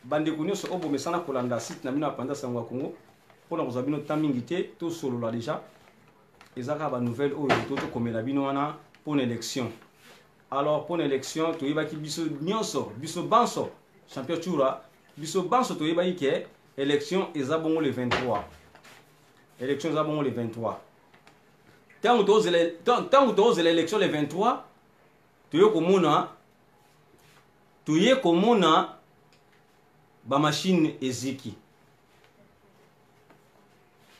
Bandeko nyonso oyo bomesana kolanda site na bino ya Panza Sango ya Congo, mpo na kozwa bino temps mingi te, tosolola déjà. Eza kaka ba nouvelle oyo to tokomela bino wana mpo na élection. Alors mpo na élection toyebaki biso nyonso, biso banso, champion Tshoura, biso banso toyebaki ke élection eza bongo le 23. Élection eza bongo le 23. Ntango tozela élection le 23, toye komona bamachine eziki.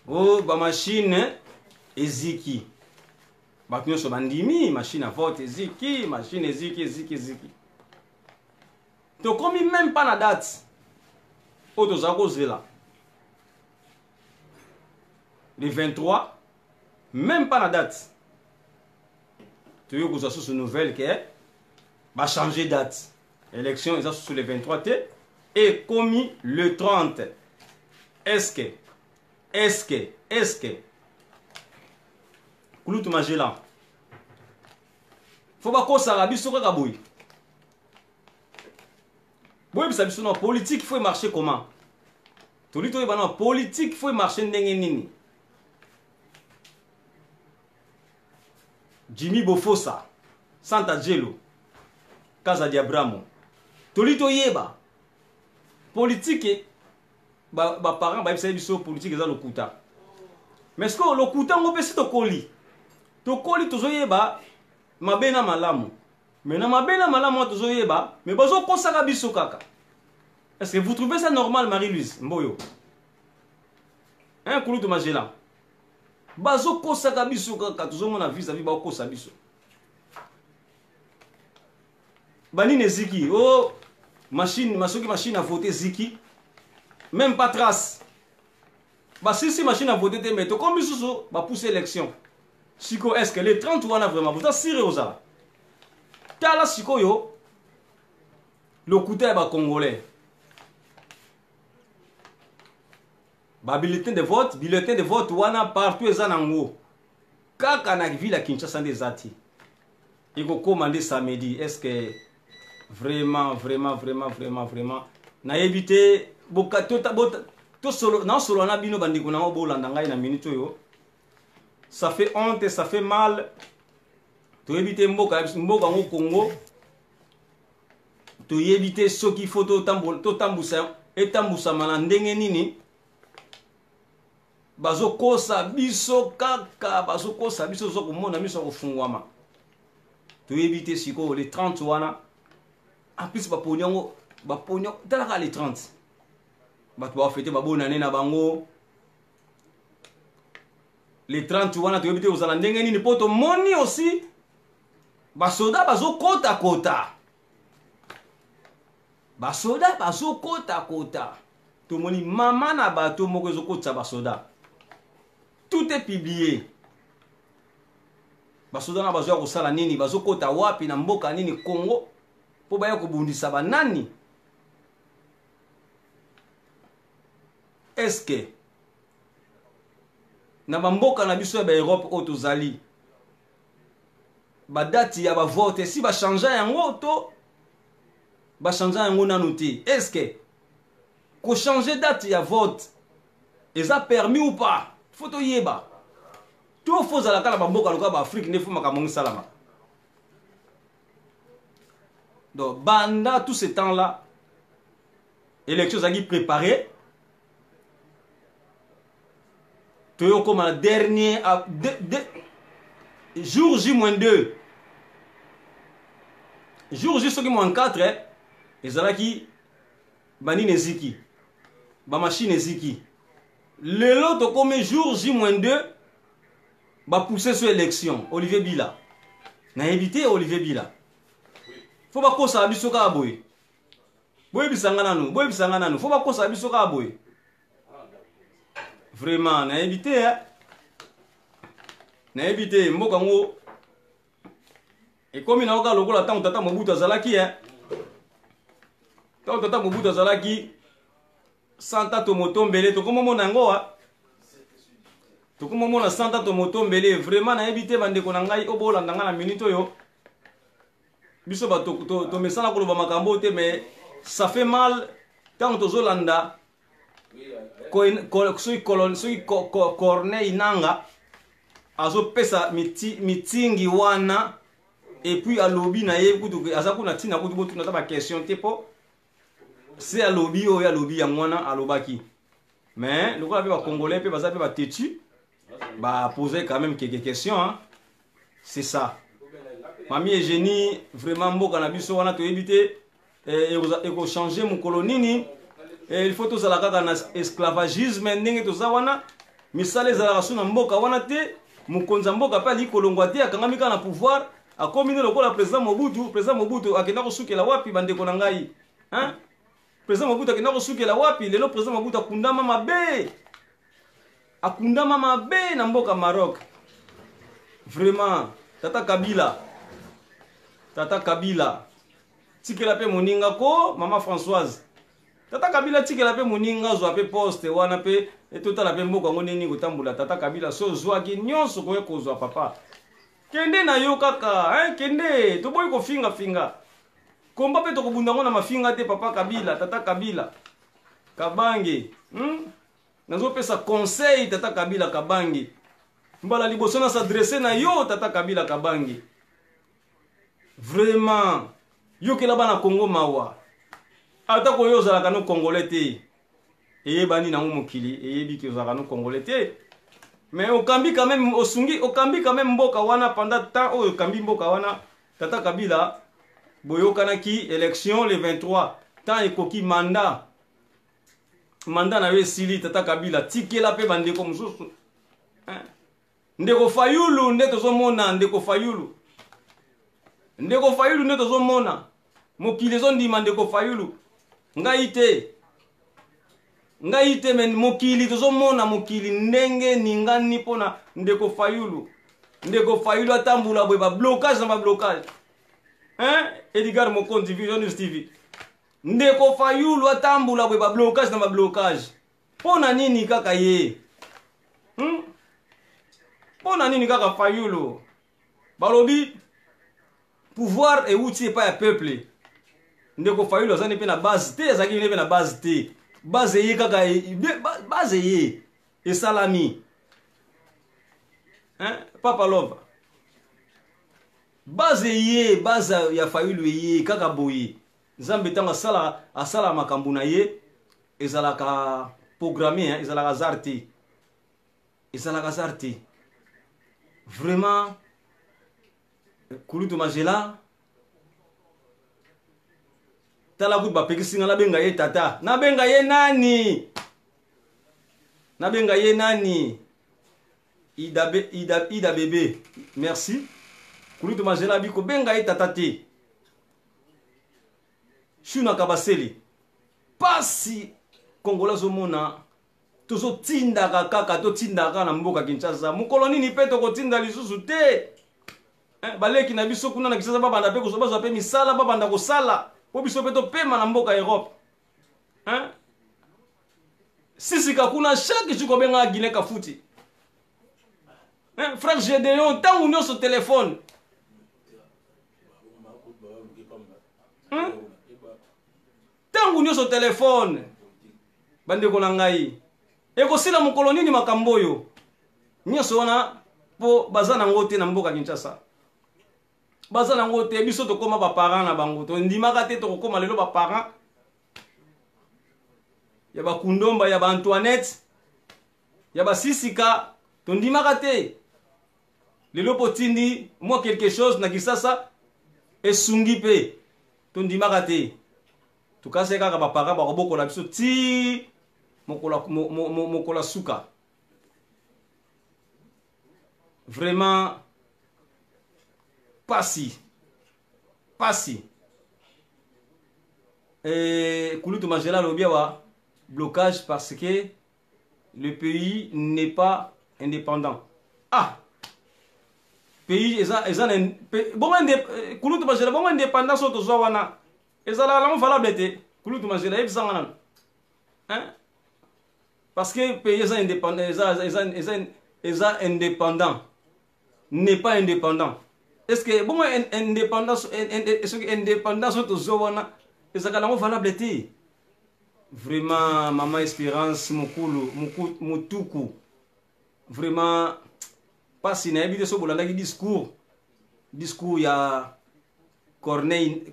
O bamachine eziki, bato nyonso bandimi machine à vote eziki, machine eziki, eziki, eziki. Tokomi même pas na date oyo tozala kozela, le 23, même pas na date. Toyei kozwa susu nouvelle ke bachange date, élection eza susu le 23 te, ekomi le 30. Est-ce que kulutu Magellan, fo bakosaka biso kaka boye? Boyebisa biso na politique faut marcher comment? Toli toyeba na politique faut marcher ndenge nini? Jimmy Bofosa, Santa Gelo, Casa di Abramo, toli toyeba politique. Baparent bayebisaki biso politique eza lokuta, mais ce que lokuta yango mpe si tokoli, tokoli, tozoyeba mabe na malamu. Mais na mabe na malamu wana tozoyeba, mais bazokosaka biso kaka. Est ce que vous trouvez ça normal, Marie-Louise Mboyo, un kulutu Magellan? Bazokosaka biso kaka, tozomona vis-à-vis, bakokosa biso. Banini eziki? O oh, machine, soki machine à voter eziki, même pas trace. Basisi machine à voter te, mais tokomi lisusu bapousse élection sikoyo. Est ce que le 30 wana vraiment boza sûr ozala? Tala sikoyo lokuta ya bacongolais. Babulletin de vote, bulletin de vote wana partout eza nango, kaka na ville ya Kinshasa nde eza te. Ekokóma nde samedi. Est ce que vraiment, vraiment, vraiment, vraiment, vraiment, nayebi te. Nasolola na bino bandeko nango, bolanda ngai na minute oyo. Ça fait honte, ça fait mal. Toyebi te mboka, mboka yango Congo, toyebi te soki fo totambusa, etambusama na ndenge nini. Bazokosa biso kaka, bazokosa biso, toza komona miso ya kofungwama. Toyebi te sikoyo le 30 wana. En plus baponi yango, baponi, talaka le 30, bato bafete babonane na bango le 30 wana. Toyebi te kozala ndenge nini, mpo tomoni aussi basoda bazokotakota, basoda bazokotakota. Tomoni mama na bato moko ezokotisa basoda, tout est publié. Basoda na bazoya kosala nini? Bazokota wapi? Na mboka nini? Congo, mpo baya kobundisa banani? Est-ce na bamboka na biso ya baEurope oyo tozali, badate ya bavote esi bachange yango to bachange yango nanu te? Est-ce kochange date ya vote eza permis ou pas? Fo toyeba. To fo ozalaka na bamboka lokola baAfrike nde fo makambo ngo esalamaka? Donc banda tout ce temps là élection ezalaki préparé, toyokoma na dernier de, jour J moins 2, jour J soki moins 4, ezalaki banini eziki, bamachine eziki. Lelo tokomi jour J moins 2, bapousse so élection. Olivier Bila, nayebi te. Olivier Bila, fo bakosaka biso kaka boye? Boyebisanga nanu, boyebisanga nanu, fo bakosaka biso kaka boye? Vraiment nayebi te, eh? Nayebi te. Mboka yango ekomi na kaka lokola ntango tata Mobutu azalaki, eh? Ntango tata Mobutu azalaki santa to motombele, tokomomona yango wa tokomomona santa to motombele. Vraiment nayebi te, bandeko na ngai oyo bolanda ngai na minute oyo. Biso bato tomesana koloba makambo te, mais ça fait mal. Ntango tozolanda soki Corneille Nanga azopesa mitingi wana, et puis alobi na ye kutu aza kuna ntina kutu botuna ata baquestion te, mpo se alobi oyo alobi yango wana alobaki. Mais lokola mpe bacongolais mpe baza mpe batêtu, bapose quand même quelques questions, hein? C'est ça, Mami Eugénie. Vraiment, mboka na biso wana toyebi te ekochange mokolo nini. Il faut tozala kaka na esclavagisme ndenge toza wana. Misala ezalaka so na mboka wana te. Mokonzi ya mboka mpe alingi kolongwa te, akangami kaka na pouvoir, akomi nde lokola président Mobutu. Président Mobutu akenda kosukela wapi, bandeko na ngai, hein? Président Mobutu akenda kosukela wapi? Lelo président Mobutu akundama mabe, akundama mabe na mboka Maroc. Vraiment, tata Kabila, tata Kabila, tikela mpe moninga ko. Mama Françoise, tata Kabila, tikela mpe moninga azwa mpe poste wana mpe totala mpe mboka yango nini kotambola. Tata Kabila, so ozwaki nyonso koye kozwa, papa, kende na yo kaka, hein, kende. Toboyi kofingafinga komba mpe tokobunda yango na mafinga te. Papa Kabila, tata Kabila Kabange, Nazopesa conseil, tata Kabila Kabange. Mbala liboso na s'adresse na yo, tata Kabila Kabange. Vraiment, yokela bana Kongo mawa. Ata koyo ozalaka no congolais te, eyebani nango, mokili eyebi ke ozalaka no congolais te, mais okambi quand même, osungi, okambi quand même mboka wana pendant temps oyo okambi mboka wana. Tata Kabila, boyokanaki élection le 23, temps ekoki, mandat na yo esili. Tata Kabila, tikela mpe bandeko mosusu. Ndeko Fayulu nde tozomona, ndeko Fayulu, ndeko Fayulu nde tozomona, mokili ezondima ndeko Fayulu. Ngai te, ngai te, mais mokili tozomona, mokili ndenge ningani mpona ndeko Fayulu. Ndeko Fayulu atambula boye, bablocage na bablocage, hein? Edgar Mokonzi, Vision News TV. Ndeko Fayulu atambula boye, bablocage na bablocage. Mpo na nini kaka ye, Mpo na nini kaka Fayulu? Balobi pouvoir euti epai ya peuple. Ndeko Fayulu azali mpe na base te, azalaki mpe na base te. Base eye kaka, base eye esalami, hein? Papa Love, base eye, base ya Fayulu eye kaka boye. Nzambe ntango asala, asala makambo na ye, ezalaka programme, hein? Ezalaka hasard te, ezalaka hasard te. Vraiment, kulutu Magela, tala kutu bapekisi nga nabenga ye tata. Nabenga ye nani? Nabenga ye nani? Ida, Ida, Ida bebe, merci. Kulutu Magela abi kobenga ye tata te. Shuna Kabasele, pasi kongola azomona. Tozotindaka kaka, totindaka na mboka Kinshasa. Mokolo nini mpe tokotinda lisusu te? Baleki na biso kuna na Kinshasa babanda mpe bazwa mpe misala, babanda kosala mpo biso mpe topema na mboka Europe, hein? Sisika kuna chaque jour kobengaka Guinée Kafuti, hein? Frère Gédéon, ntango nyonso telefone, Ntango nyonso telefone. Bandeko na ngai, ekosila mokolo nini makambo oyo nyonso wana? Mpo baza nango te na mboka Kinshasa, baza nango te. Biso tokóma baparent na bango, tondimaka te tokokóma lelo baparent ya bakundomba, ya baantoinette, ya basisika. Tondimaka te lelo mpo tindi mwa quelque chose na Kisasa esungi mpe. Tondimaka te, tokasi kaka baparent bakobokola biso ti mokolo suka. Vraiment pasi, pasi. Kulutu Magela alobi awa blocage parce que le pays n'est pas indépendant. Ah, pays eza na bongo. Kulutu Magela, bongo indépendance oyo tozwa wana ezalaka nango valable te? Kulutu Magela, yebisanga nano, hein? Parce que pays eza indépendant, eza indépendant, n'est pas indépendant. Est ce que bongo indépendance, soki indépendance oyo tozwa wana ezalaka nango valable te? Vraiment mama Esperance Mukulu Mutuku, vraiment pasi nayebi te so bolandaki discours ya Corneille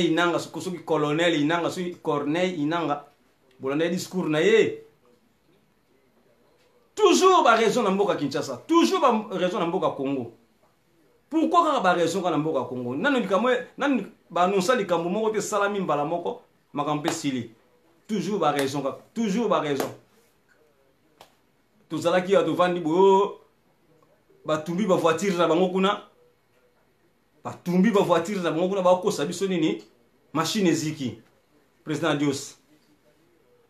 Inanga, soki colonel Inanga, soki Corneille Inanga, bolandaki discours na ye. Toujours ba raison na mboka Kinshasa, toujours ba raison na mboka Congo. Pourquoi kaka ba raison kaka na mboka Congo? Nanu likambo, nanu ba annonça likambo moko te salami mbala moko, makambo mpe sili. Toujours ba raison kaka, toujours ba raison. Tozalaki ya tovandi boyo, batumbi ba voiture na bango kuna, batumbi ba voiture na bango kuna, bakosa biso nini? Machine eziki. Président Adios.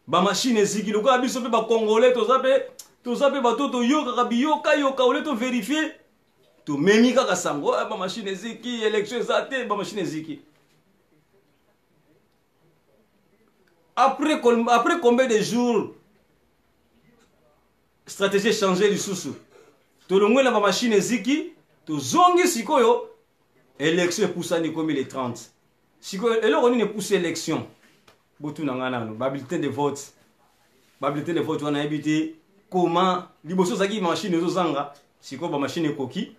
Ba machine eziki lokola biso pe ba congolais toza pe bato toyokaka biyoka yoka ole to vérifier. Tomemi kaka sango, ba machine eziki, élection eza te, ba machine eziki. Après combien de jours stratégie changer lisusu? Tolongwe na ba machine eziki, tozongi sikoyo élection epusani komi le 30. Sikoyo eloko nini epusi élection? Botuna nga nanu, ba bulletin de vote. Ba bulletin de vote wana yebi te comment liboso ozalaki machine ezozanga, sikoyo ba machine ekoki.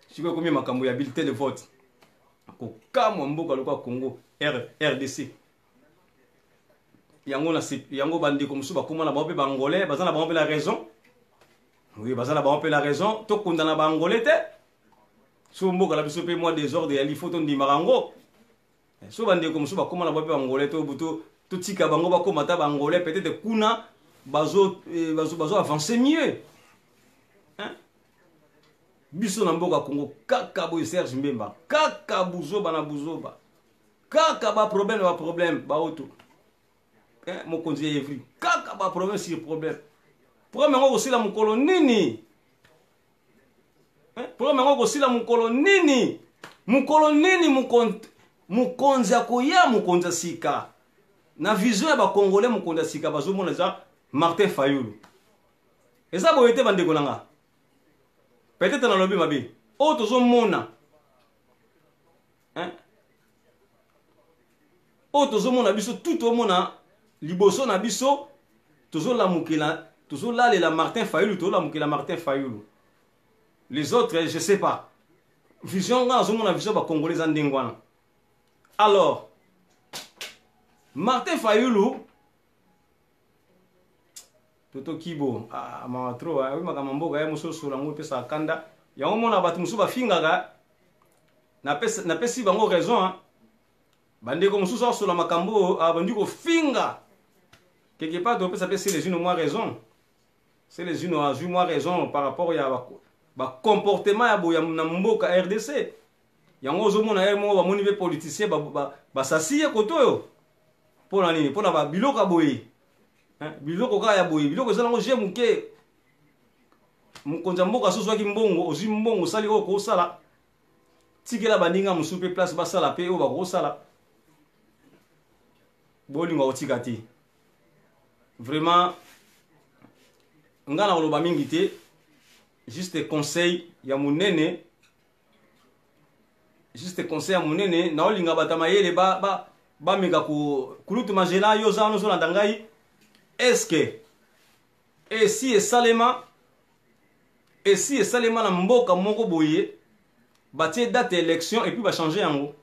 Sikoyo ekomi makambo ya bulletin de vote. Kokamwa mboka lokola Congo RDC. Yango na yango bandeko mosusu bakoma na bango mpe ba Angolais, baza na bango mpe na raison. Oui, baza na bango mpe na raison, tokunda na ba Angolais te. So mboka na biso mpe mwa désordre ya lifo tondimaka yango. So bandeko mosusu bakoma na bango mpe ba Angolais, to totika bango bakoma ta ba Angolais, peut-être kuna bazo avancer mieux. Hein? Biso na mboka Congo kaka boye Serge Mbemba, kaka buzoba na buzoba. Kaka ba problème ba problème ba auto. Hein, mokonzi ya Evry, kaka ba problème sur problème. Problème yango kosila mokolo nini? Hein, problème yango kosila mokolo nini? Mokolo nini mokonzi akoya, mokonzi ya sika. Na vision ya ba Congolais mokonzi ya sika bazomona eza Martin Fayulu. Eza boye te bandeko na nga. Peut-être nalobi mabe. Oyo tozomona. Hein? Oyo tozomona biso tout omona liboso na biso tozolamukela, tozolalela Martin Fayulu, tozolamukela Martin Fayulu. Les autres, je sais pas. Vision nga nazomona vision ba Congolais za ndenge wana. Alors Martin Fayulu Toto Kibo, ah mawa trop, ah, oui makambo mboka ya mosusu lango pesa kanda. Yango mona bato mosusu bafingaka. Napesi bango raison, hein. Bandeko mosusu asola makambo, ah, bandi kofinga. Quelque part topesa pe Celezino mwa raison. Celezino azwi mwa raison par rapport ya ba comportement ya boya na mboka RDC. Yango ozomona ye moko bamoni pe politicien basasi ye koto oyo. Pona nini? Pona ba biloko ya boye. Hein? Biloko kaka ya boye, biloko eza nango je moke. Mokonzi ya mboka sozwaki mbongo, ozwi mbongo osali oyo okosala. Tikela baninga mosusu pe place basala pe oyo bakosala. Bolingo kotika te. Vraiment nga na koloba mingi te, juste conseil ya monene, juste conseil ya monene, na olinga bata mayele ba bameka ko kulutu Magela yo za ozolanda ngai, est-ce que esi esalema, esi esalema na mboka moko boye batie date ya élection et puis ba changer yango?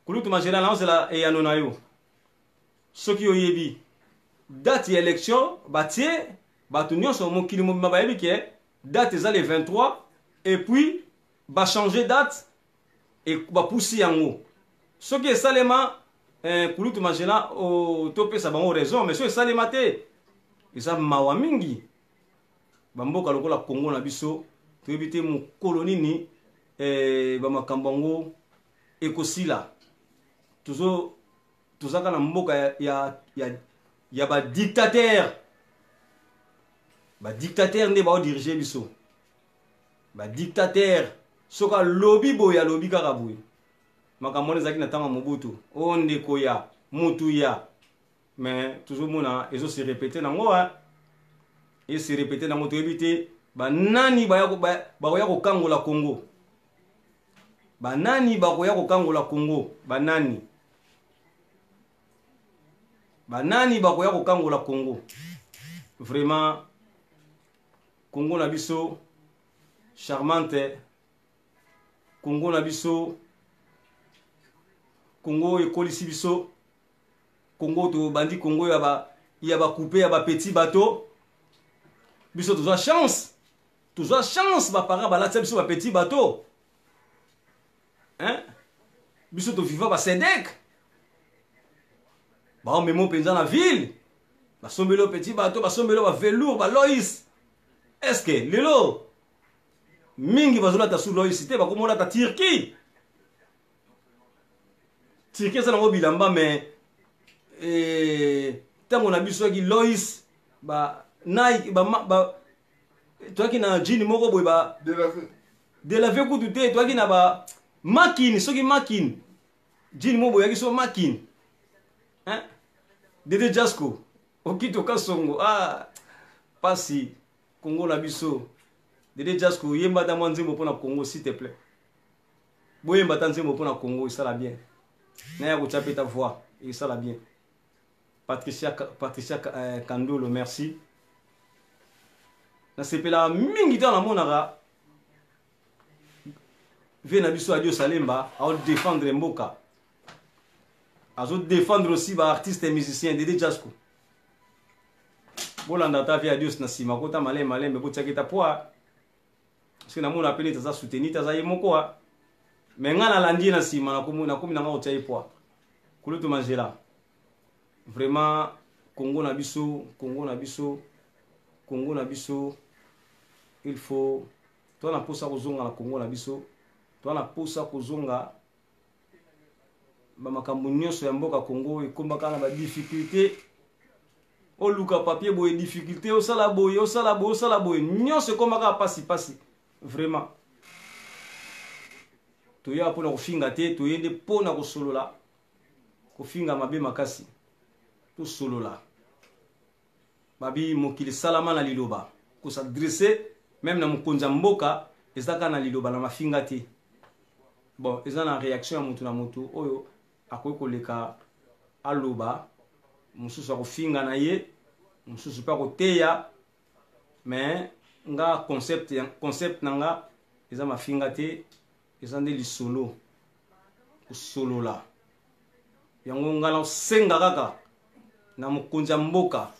Kulutu Magela na ozela eyano na yo. Soki oyebi date ya élection batie, bato nyonso mokili mobimba bayebi ke date eza le 23 et puis ba changer date et bapusi yango. Soki esalema, kulutu Magela, oh, topesa bango raison, mais soki esalema te eza mawa mingi. Bamboka lokola Congo na biso toyebi te mokolo nini, ba makambo yango ekosila. Tozaka na mboka ya ba dictateur. Ba dictateur nde bao diriger biso. Ba dictateur soki alobi boye alobi kaka boye. Makambo wana ezalaki na ntango ya Mobutu. O ndeko ya mutu ya, mais tozomona ezo se répéter nango, hein. E se répéter nango, toyebi te banani bakoya kokangola Congo. Banani bakoya kokangola Congo? Banani? Banani bakoya kokangola Congo? Vraiment Congo na biso charmante, Congo na biso, Congo ekolisi biso, Congo tobandi Congo ya ba ya ba coupe ya ba petit bateau. Biso tozwa chance, tozwa chance ba parents balatisa biso ba petit bateau. Hein? Biso toviva ba sedek baomemo mpenza na ville, basombeli yo petit bateau, basombeli yo ba velours, ba lois. Est ce que lelo mingi bazolata su lois te, bakomolata Turquie. Turquie eza nango bilamba, mais ntango na biso yaki lois ba Nike, ba, ba toyaki na jean moko boye ba delave kutu te, toyaki na ba makini, soki makini jean moko boye yaki so makini, hein? Dede Jasco Okito Kasongo, ah pasi Congo na biso. Dede Jasco, yemba ata mwa nzembo mpona Congo s'il te plaît. Boyemba ata nzembo mpona Congo, esala bien. Naya kotya mpe ta voix, esala bien. Patricia, Patricia Kandolo, merci. Nasepelaka mingi ntango namonaka vie na biso Adio Salemba aodefendre mboka, azodefendre aussi baartiste et musicien. Dede Jasco, bolanda ata vie Adios na nsima, kota malembe malembe, botiaki ta poids, parce que namona pe neti aza soutenu te, aza ye moko a mais ngai nalandi ye na nsima, nakomi nanga kotia ye poids. Kulutu Mangela, vraiment Congo na biso, Congo na biso, Congo na biso, il faut toa na mposa kozonga na Congo na biso, toa na mposa kozonga. Bamakambo nyonso ya mboka Congo ekombaka na badifficulté, oluka papier boye difficulté, osala boye, osala boye, osala boye, nyonso ekomaka pasi pasi. Vraiment toya mpona kofinga te, toye nde mpona kosolola. Kofinga mabe makasi, tosolola. Babi mokili salama na liloba, kosadresse meme na mokonzi ya mboka eza kaka na liloba, na mafinga te. Bon, eza na réaction ya motu na motu oyo akoki koleka aloba, mosusu akofinga na ye, mosusu mpe akoteya. Mais nga concept na nga eza mafinga te, eza nde lisolo, kosolola. Yango nga naosenga kaka na mokonzi ya mboka,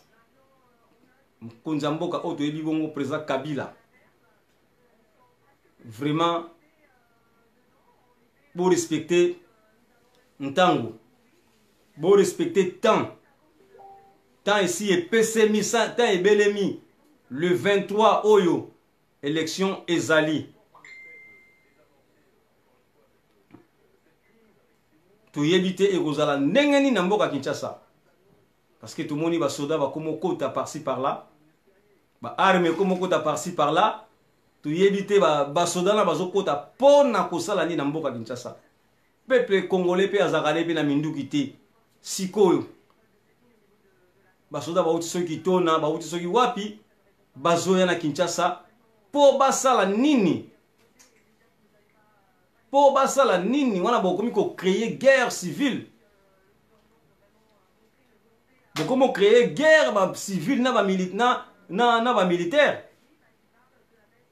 mokonzi ya mboka oyo toyebi bongo président Kabila, vraiment bo respecter ntango, bo respecter temps. Temps esi epesemi, temps ebelemi. Le 23 oyo élection ezali, toyebi te ekozala ndenge nini na mboka Kinshasa, parce que tomoni basoda bakoma okota par-ci par-là, baarme ekoma okota par-ci par-là. Toyebi te basoda na bazokota mpo na kosala nini na mboka Kinshasa. Peuple congolais mpe azalaka ne mpe na minduki te. Sikoyo basoda bauti soki tona bauti soki wapi, bazoya na Kinshasa mpo basala nini? Mpo basala nini? Wana bokomi kocreye guerre civile, bokomi kocreye guerre bacivile na bamilitaire.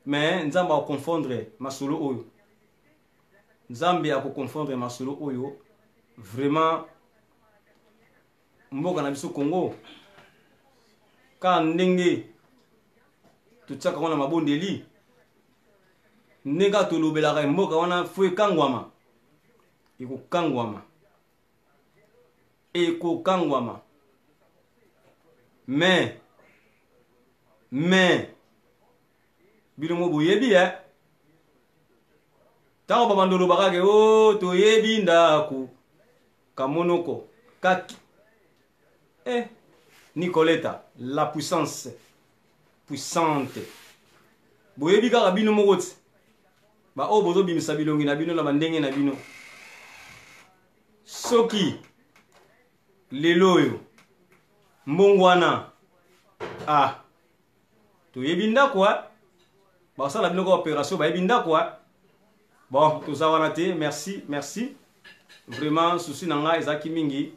Mais Nzambe akoconfondre masolo oyo, Nzambe akoconfondre masolo oyo. Vraiment mboka na biso Congo, kaka ndenge totiaka wana mabondeli, ndenge kaka tolobelaka mboka wana fo ekangwama, ekokangwama, ekokangwama. Mais bino mo boyebi e ntango babando olobaka ke o toyebi ndako kamonoko kaki Nicoleta la puissance puissante, boyebi kaka bino moko ti baoyo bozobimisa bilongi na bino na bandenge na bino. Soki lelo oyo mbongo wana, ah, toyebi ndako, basala bino ka opération, bayebi ndako. Bon, toza wana te. Merci, merci vraiment. Souci na ngai ezalaki mingi.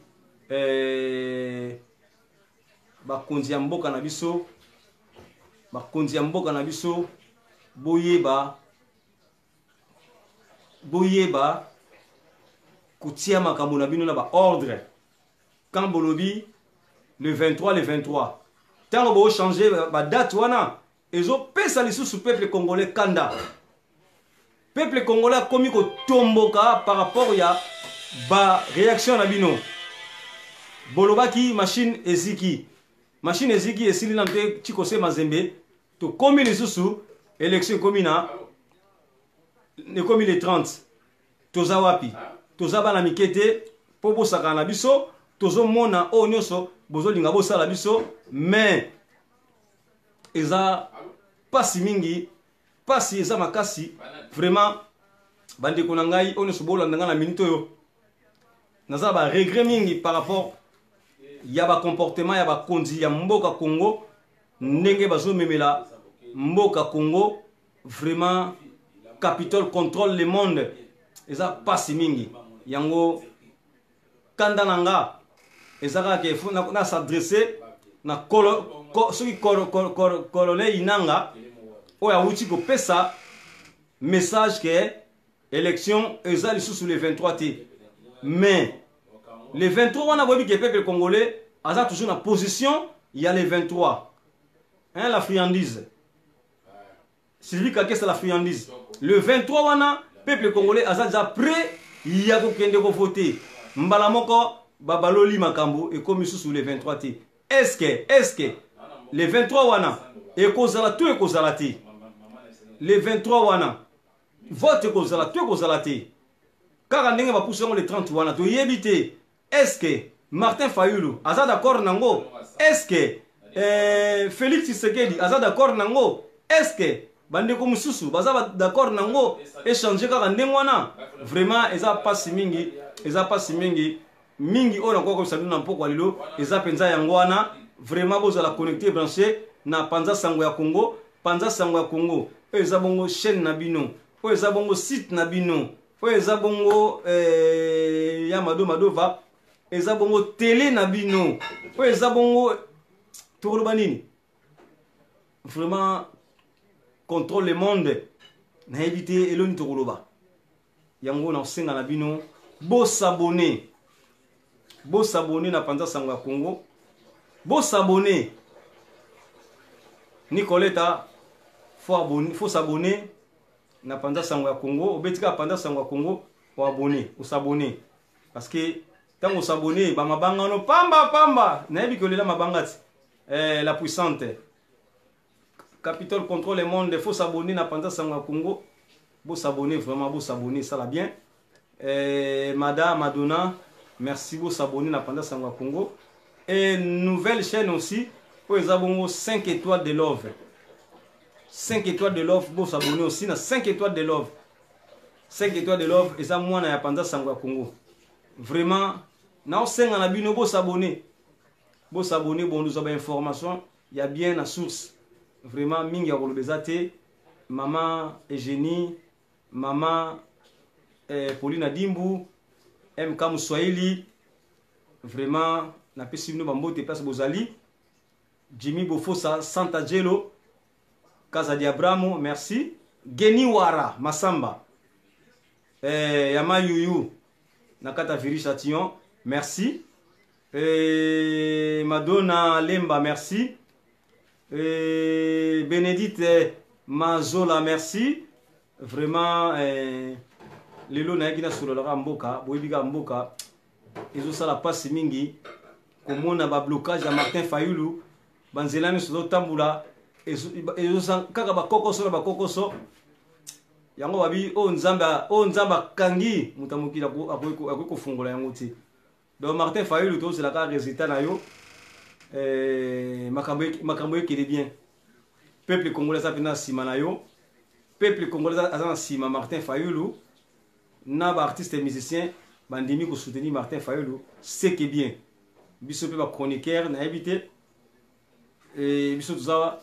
Bakonzi ya mboka na biso, bakonzi ya mboka na biso, boyeba, boyeba kotia makambo na bino na ba ordre. Quand bolobi le 23, le 23, ntango bochange badate wana, ezopesa lisusu peuple congolais kanda. Peuple congolais akomi kotomboka par rapport ya baréaction na bino. Bolobaki machine eziki, machine eziki, esili nanu te. Chikose Mazembe, tokomi lisusu élection ekomi na ekomi le 30. Toza wapi? Toza bana mike te mpo bosakana na biso. Tozomona oyo nyonso bozolinga bosala biso, mais eza pasi mingi, pasi eza makasi vraiment. Bandeko na ngai oyo nyonso bolanda ngai na minute oyo, naza na baregret mingi par rapport ya bacomportement ya bakonzi ya mboka Congo, ndenge bazomemela mboka Congo. Vraiment, Capitole contrôle le monde, eza pasi mingi. Yango kanda na nga eza kaka ke faut na s'adresser na kolo, ko, soki colonel Inanga oyo awuti kopesa message ke élection eza lisusu le 23 te. Mais le 23 wana, boyebi ke peuple congolais aza toujours na position ya le 23, hein? La friandise, Sylvie Kakesa, la friandise, le 23 wana peuple congolais aza déjà prêt ya kokende kovote. Mbala moko babaloli makambo, ekomi susu le 23 te. Est-ce que le 23 wana ekozala to ekozala te? Le 23 wana vote ekozala to ekozala te? Kaka ndenge bapusi yango le 30 wana, toyebi te. Est-ce que Martin Fayulu aza d'accord nango? Est-ce que Félix Tshisekedi aza d'accord nango? Est-ce que bandeko mosusu baza d'accord nango? Échange kaka ndenge wana, vraiment eza mpasi mingi, eza mpasi mingi mingi. Oyo nakoka koyebisa bino na mpokwa lelo eza mpenza yango wana. Vraiment, bozala connecté, branché na Panza Sango ya Congo. Panza Sango ya Congo oyo eza bongo chaîne na bino, oyo eza bongo site na bino, oyo eza bongo ya Mado Madova, eza bongo télé na bino, oyo eza bongo, tokoloba nini, vraiment contrôle le monde. Nayebi te eloni tokoloba yango. Na kosenga na bino, bos'abonner, bos'abonner na Panza Sango ya Congo, bos'abonner. Nicoleta, faut s'abonner na Panza Sango ya Congo. Obeti kaka Panza Sango ya Congo, oabonner, os'abonner, parce que ntango os'abonner, bamabanga no pamba pamba. Nayebi kolela mabanga ti la puissante Capitole contrôle le monde, faut s'abonner na Panza Sango ya Congo. Bos'abonner, vraiment bos'abonner, esala bien. Madame Madonna, merci. Bos'abonner na Panza Sango ya Congo. Et nouvelle chaîne aussi oyo eza bongo 5 étoiles de love, 5 étoiles de love. Bos'abonner aussi na 5 étoiles de love. 5 étoiles de love eza mwana ya Panza Sango ya Congo. Vraiment, naosenga na bino, bos'abonner, bos'abonner, bondozwa bainformation ya bien na source. Vraiment, mingi ya koloba eza te. Mama Eugénie, mama Paulina Dimbu, MK Moswahili, vraiment napesi bino bambote place bozali. Jimmy Bofosa, Santa Gelo, Casa di Abramo, merci. Geni Wara Masamba, Yama Yuyu na kati ya Viri Châtillon, merci. Madonna Lemba, merci. Bénédicte Mazola, merci. Vraiment, lelo nayaki nasololaka mboka. Boyebi kaka mboka ezosala mpasi mingi komona bablocage ya Martin Fayulu. Banzela nyonso ezotambola kaka bakokoso na bakokoso. Yango babi oyo Nzambe, oyo Nzambe akangi, moto ya mokili akoki kofungola yango te. Donc Martin Fayulu, tozela kaka résultat na yo. Makambo ekele bien. Peuple congolais aza mpenza na nsima na yo. Peuple congolais aza na nsima Martin Fayulu na baartiste musicien bandimi kosoutenir Martin Fayulu, c'est que bien. Biso mpe bachroniqueur, nayebi te, biso toza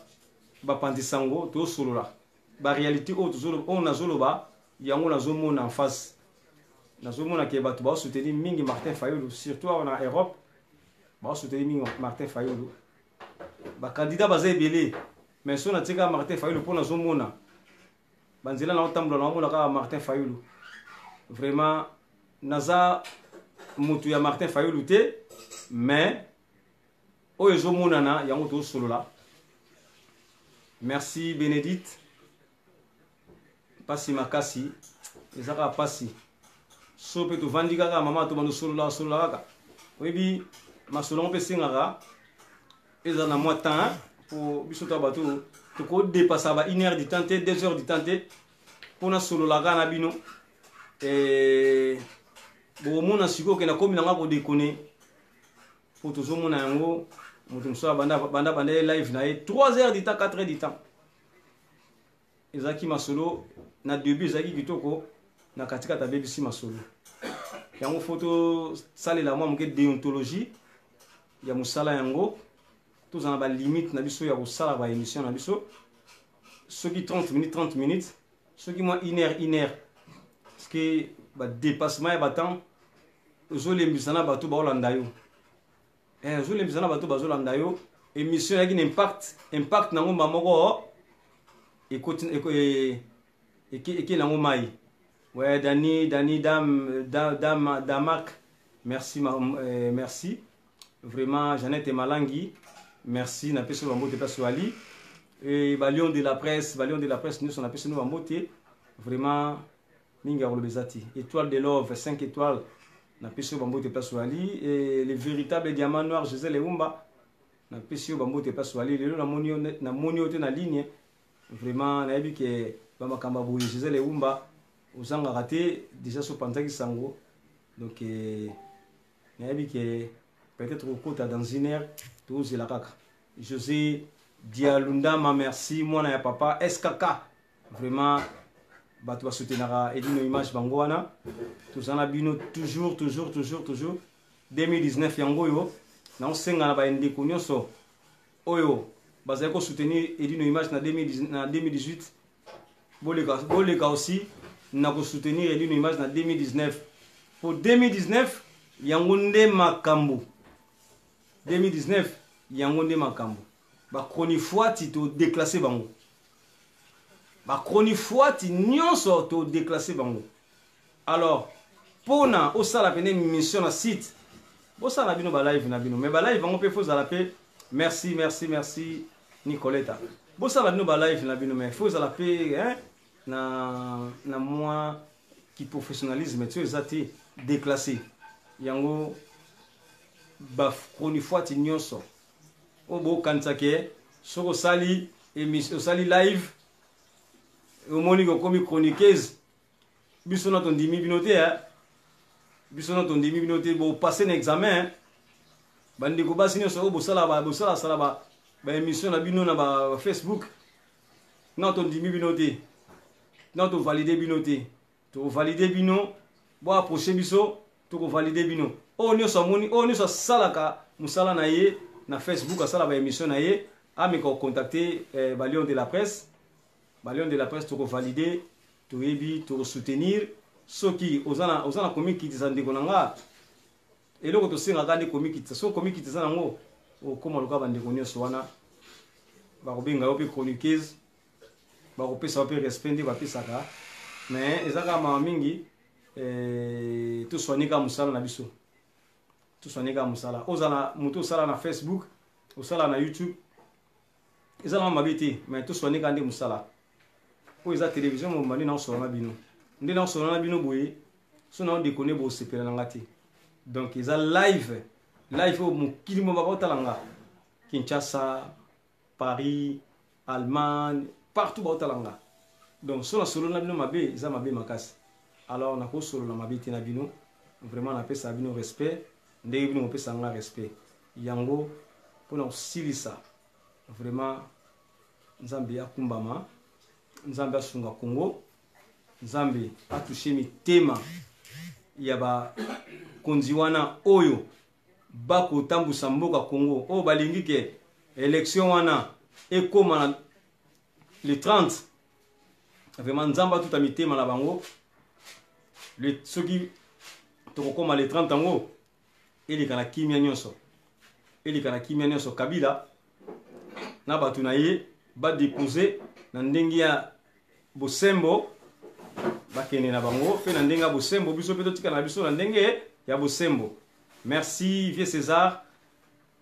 bapanzi sango, tozosolola baréalité oyo oyo nazoloba yango. Nazomona en face, nazomona ke bato baosoutenir mingi Martin Fayulu, surtout awa na Europe baosoutenir mingi Martin Fayulu. Bacandidat baza ebele, mais so natie kaka Martin Fayulu mpo nazomona banzela na otambola, naomona kaka Martin Fayulu. Vraiment, naza motu ya Martin Fayulu te, mais oyo ezomonana yango tozosolola. Merci Bénédicte. Mpasi makasi, eza kaka mpasi. So mpe tovandi kaka, mama, tobanda osolola solola kaka. Oyebi, masolo yango mpe esengaka eza na mwa temps, po biso to bato tokodepasa ba une heure du temps te, 2 heures du temps te, mpo nasolola kaka na bino. Bokomona sikoyo okenda komi nanga kodekone, mpo tozomona yango. Moto mosusu abanda banda banda ye live na ye 3 heures du temps, 4 heures du temps. Ezalaki masolo na début, ezalaki kitoko, na katikati abebisi masolo yango. Fo tosalela mwa moke déontologie ya mosala yango, tozala na balimite na biso ya kosala baémission na biso. Soki 30 minutes, 30 minutes, soki mwa une heure, une heure, parce que badépassement ya batemps ozolembisa na bato baolanda yo, ozolembisa na bato bazolanda yo. Émission eyaki na impact, impact nango mba moko ekoti eke nango mai. Ouais, Dani, Dani, Dame, Dame, Damak, merci, merci. Vraiment, Jeannette Malangi, merci. Napesi bambote place wali. Et ba Lion de la presse, ba Lion de la presse, nous on napesi no bambote. Vraiment, mingi ya koloba eza te. Étoile de Love, 5 étoiles, napesi yo bambote place wali. Et le véritable diamant noir, Gisèle Eumba, napesi yo bambote place wali. Lelo namoni yo te na ligne. Vraiment, nayebi ke bamakambo ya boye, Gisèle Eumba, ozangaka te. Déjà so opanzaki sango, donc nayebi ke peut-être okota dans une heure, tozela kaka. José Dialundama, merci, mwana ya papa SKK. Vraiment, bato basoutenaka Edino Image, bango wana, toza na bino toujours, toujours, toujours, toujours. 2019 yango oyo, naosenga na bandeko nyonso oyo bazali kosoutenir Edino Image na 2018, boleka, boleka aussi na kosoutenir Edino Image na 2019, po 2019 yango nde makambo. 2019 yango nde makambo. Bachronifuati todéclasse bango, bachronifuati nyonso todéclasse bango. Alors, mpona osala pene mission na site, bosala na bino balive na bino, mais balive yango mpe fozala mpe. Merci, merci, merci Nicoleta. Bosala bino balive na bino, mais fo ezala mpe, hein, na mwa kiprofessionnalisme. Ti eza te déclassé yango, bachronifuati nyonso oyo bokanisa ke soki osali émission, osali live, omoni kokomi chroniqueuse, biso na tondimi bino te, eh? Biso na tondimi bino te. Bopase na examen. Bandeko basi nyonso oyo bosala, bosalasala baémission na bino na bafacebook, na tondimi bino te, na tovalide bino te. Tokovalide bino, boapproche biso, tokovalide bino. Oyo nyonso amoni, oyo nyonso asalaka mosala na ye na Facebook, asala baémission na ye, ameka kocontacte balion de la presse. Balion de la presse tokovalide, toyebi, tokosoutenir. Soki oza na komikitisa, ndeko na nga, eloko tosengaka nde komikitisa. Soki komikitisa nango, okóma lokola bandeko nyonso wana, bakobenga yo mpe chroniqueuse, bakopesa yo mpe respect nde bapesaka. Mais eza kaka mawa mingi. Toswani kaka mosala na biso, toswani kaka mosala. Ozala moto osala na Facebook, osala na YouTube, eza nango mabe te, mais toswani kaka nde mosala. Oyo eza télévision mobimba nde naosolola na bino, nde naosolola na bino boye. So naodekone, bosepela na nga te. Donc eza live, live oyo mokili mobimba baotala nga. Kinshasa, Paris, Allemagne, partout baotala nga. Donc so nasolola na bino mabe, eza mabe makasi. Alors nakosolola mabe te na bino. Vraiment, napesa bino respect ndenge bino mopesa nga respect yango. Mpona kosilisa, vraiment, Nzambe akumbama, Nzambe asunga Congo, Nzambe atouche mitema ya bakonzi wana oyo bakotambusa mboka Congo, oyo balingi ke élection wana ekóma na le 30. Vraiment, Nzambe atuta mitema na bango. Soki tokokóma le 30 yango, eleka na kimia nyonso, eleka na kimia nyonso. Kabila na bato na ye badepose na ndenge ya bosembo, bakende na bango mpe na ndenge ya bosembo, biso mpe totikala na biso na ndenge ya bosembo. Merci, vieux César,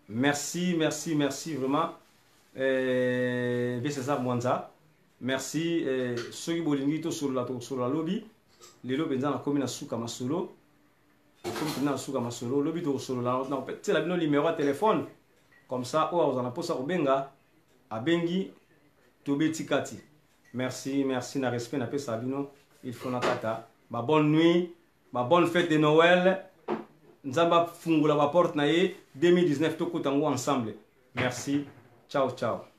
merci, merci, merci vraiment. Vieux César Mwanza, merci. Soki bolingi tosolola, tokosolola lobi. Lelo mpenza nakomi na suka masolo, nakomi mpenza na suka masolo. Lobi tokosolola, nakopetiela bino numéro ya telefone, comme ça oyo akozala na mposa kobenga abengi, tobeti kati. Merci, merci na respect napesa bino. Il faut nakata. Ba bonne nuit, ba bonne fête de Noël. Nzambe afungola baporte na ye 2019, tokota yango ensemble. Merci, ciao ciao.